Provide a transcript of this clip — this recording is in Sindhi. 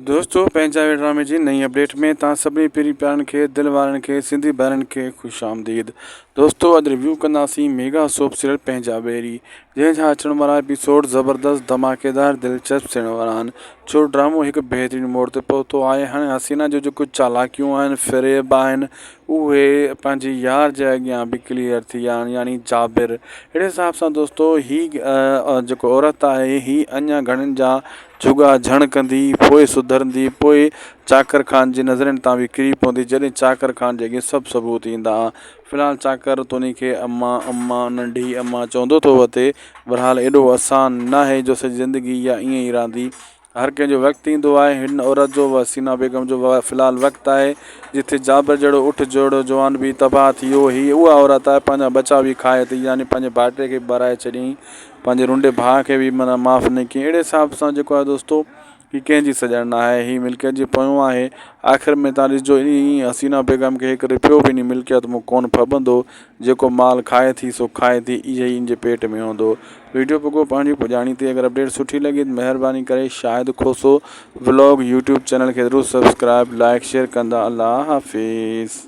دوستو پنهنجا ڊرامي جي نئين اپڊيٽ ۾ توهان سڀني پرين پيارن کي دل وارن کي سنڌي ڀائرن کي خوش آمديد دوستو اڄ ريويو ڪنداسين ميگا سوپ سيريل پنهنجا ويري جنهن جا اچڻ وارا ايپيسوڊ زبردست ڌماڪيدار دلچسپ ٿيڻ وارا آهن ڇو ڊرامو هڪ بهترين موڙ تي پهتو آهي هاڻي حسينا جو جيڪو چالاڪيون آهن فريب آهن اهي پنهنجي يار جي اڳيان به ڪليئر ٿي ويا آهن يعني جابر اهڙي حساب سان دوستو هي جيڪو عورت آهي هي اڃا گهڻن جا جهڳا جهڻ ڪندي، پوء سڌرندي، پوء چاڪر خان جي نظرين تان به ڪري پوندي، جڏهن چاڪر خان جي اڳيان سڀ ثبوت ايندا. في الحال چاڪر توني کي اما، اما، ننڍي اما چوندو ٿو وتي. بھرحال ايڏو آسان ناهي جو سڄي زندگي اها ائين ئي رهندي. هر ڪنهن جو وقت ايندو آهي. هن عورت جو حسينه بيگم جو في الحال وقت آهي. جتي جابر جهڙو اٺ جهڙو جوان به تباهه ٿي ويو. هيء اها عورت آهي پنهنجا ٻچا به کائي ٿي يعني پنهنجي ڀائٽي کي به ڀرائي ڇڏيائين. پنهنجي رنڊي ڀاء کي به معنيٰ معاف نه ڪيائين اهڙي حساب سان جيڪو آهي دوستو هي ڪنهن جي سڄڻ نه آهي هي ملڪيت جي پويون آهي آخر ۾ تان ڏسجو انهي حسينه بيگم کي هڪ رپيو به انهي ملڪيت مون ڪونه ڦٻندو جيڪو مال کائي ٿي سو کائي ٿي اهي ئي ان جي پيٽ ۾ هوندو ويڊيو پڳو پنهنجي پڄاڻي تي اگر اپڊيٽ سٺي لڳي ته مهرباني ڪري Shahid Khoso vlog YouTube channel کي ضرور سبسڪرائب لائڪ شيئر ڪندا الله حافظ.